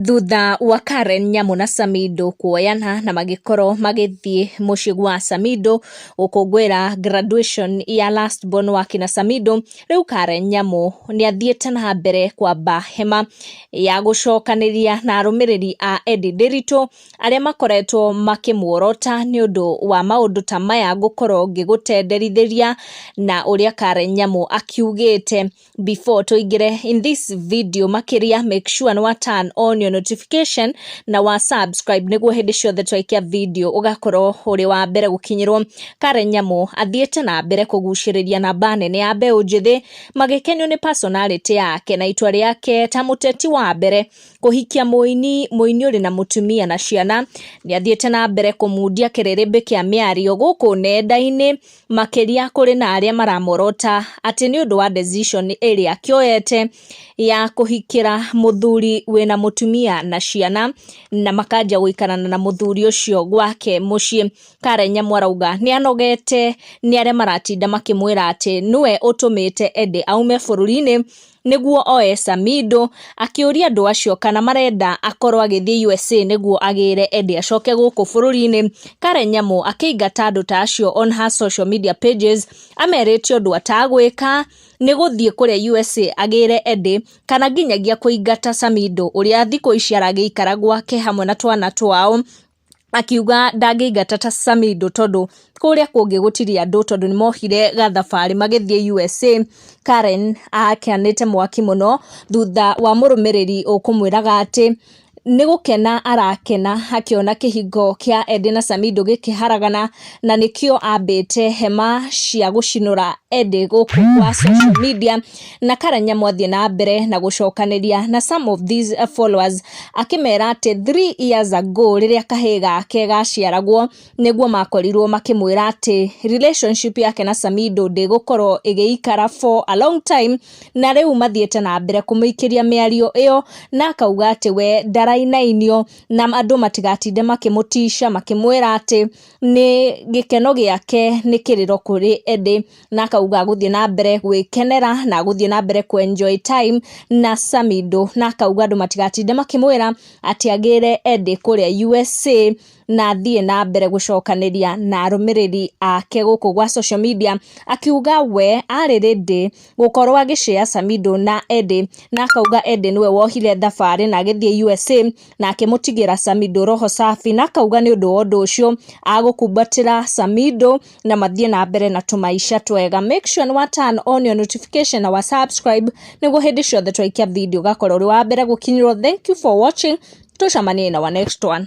Thutha wa Karen Nyamu na Samidoh kuoyana na magĩkorwo magĩthiĩ mũciĩ gwa Samidoh gũkũngũĩra graduation ya last born wa kina Samidoh, rĩu Karen Nyamu nĩ athiĩte na mbere kwamba hema ya gũcokanĩria na arũmĩrĩri a Eddie Ndiritu arĩa makoretwo makĩmuorota nĩ ũndũ wa maũndũ ta maya ngũkorwo ngĩgũtenderithĩria na ũrĩa Karen Nyamu akiugĩte. Before tũingĩre in this video makĩria, make sure nĩ wa turn on your notification na wa subscribe nĩguo hĩndĩ ciothe twaikia video ũgakorwo ũrĩ wa mbere gũkinyĩrwo. Karen Nyamu athiĩte na mbere kũgucĩrĩria namba nene ya mbeũ njĩthĩ magĩkenio nĩ personality yake na itua rĩake ta mũteti wa mbere kũhikia mũini, mũini ũrĩ na mũtumia na ciana. Nĩ athiĩte na mbere kũmundia kĩrĩrĩmbĩ kĩa mĩario gũkũ nenda-inĩ, makĩria kũrĩ na arĩa maramorota atĩ nĩ ũndũ wa decision ĩrĩa akĩoete ya kũhikĩra mũthuri wĩna mũtumia na ciana na makanjia gũikarana na mũthuri ũcio gwake mũciĩ. Karen Nyamu arauga nĩ anogete nĩ arĩa maratinda makĩmwĩra atĩ nĩwe ũtũmĩte Eddie aume bũrũri-inĩ nĩguo oe Samidoh, akĩũria andũ acio kana marenda akorwo agĩthiĩ USA nĩguo agĩre Eddie acoke gũkũ bũrũri-inĩ. Karen Nyamu akĩingata andũ ta acio on her social media pages, amerĩte ũndũ atagwĩka nĩ gũthiĩ kũrĩa USA agĩre Eddie kana nginyagia kũingata Samidoh ũrĩa thikũ ici aragĩikara gwake hamwe na twana twao, akiuga ndangĩingata ta Samidoh tondũ kũrĩa kũngĩ gũtirĩ andũ tondũ nĩ mohire gathabarĩ magĩthiĩ USA. Karen akanĩte mwaki mũno thutha wa mũrũmĩrĩri ũkũmwĩraga atĩ nĩ gũkena arakena akĩona kĩhingo kĩa Eddie na Samidoh gĩkĩharagana na nĩkĩo ambĩte hema cia gũcinũra Eddie gũkũ kwa social media. Na Karen Nyamu athiĩ na mbere na gũcokanĩria na some of these followers akĩmera atĩ 3 years ago, rĩrĩa kahĩĩ gake gaciaragwo, nĩguo makorirwo makĩmwĩra atĩ relationship yake na Samidoh ndĩgũkorwo ĩgĩikara for a long time, na rĩu mathiĩte na mbere kũmũikĩria mĩario ĩyo, na akauga atĩ we ndarainainio na andũ matigatinde makĩmũtisha makĩmwĩra atĩ nĩ gĩkeno gĩake nĩ kĩrĩro kũrĩ Eddie, na akauga agũthiĩ na mbere gwĩkenera na agũthiĩ na mbere kũ enjoy time na Samidoh, na akauga andũ matigatinde makĩmwĩra atĩ agĩre Eddie kũrĩa USA na athiĩ na mbere gũcokanĩria na arũmĩrĩri ake gũkũ gwa social media, akiuga we arĩ ready gũkorwo agĩshare Samidoh na Eddie, na akauga Eddie nĩwe wohire thabarĩ na agĩthiĩ USA na akĩmũtigĩra Samidoh roho safi, na akauga nĩ ũndũ wa ũndũ ũcio agũkumbatĩra Samidoh na mathiĩ na mbere na tũmaisha twega. Make sure nĩ wa turn on your notification na wa subscribe nĩguo hĩndĩ ciothe twaikia video ũgakorwo ũrĩ wa mbere gũkinyĩrwo. Thank you for watching, tũcemanie in our next one.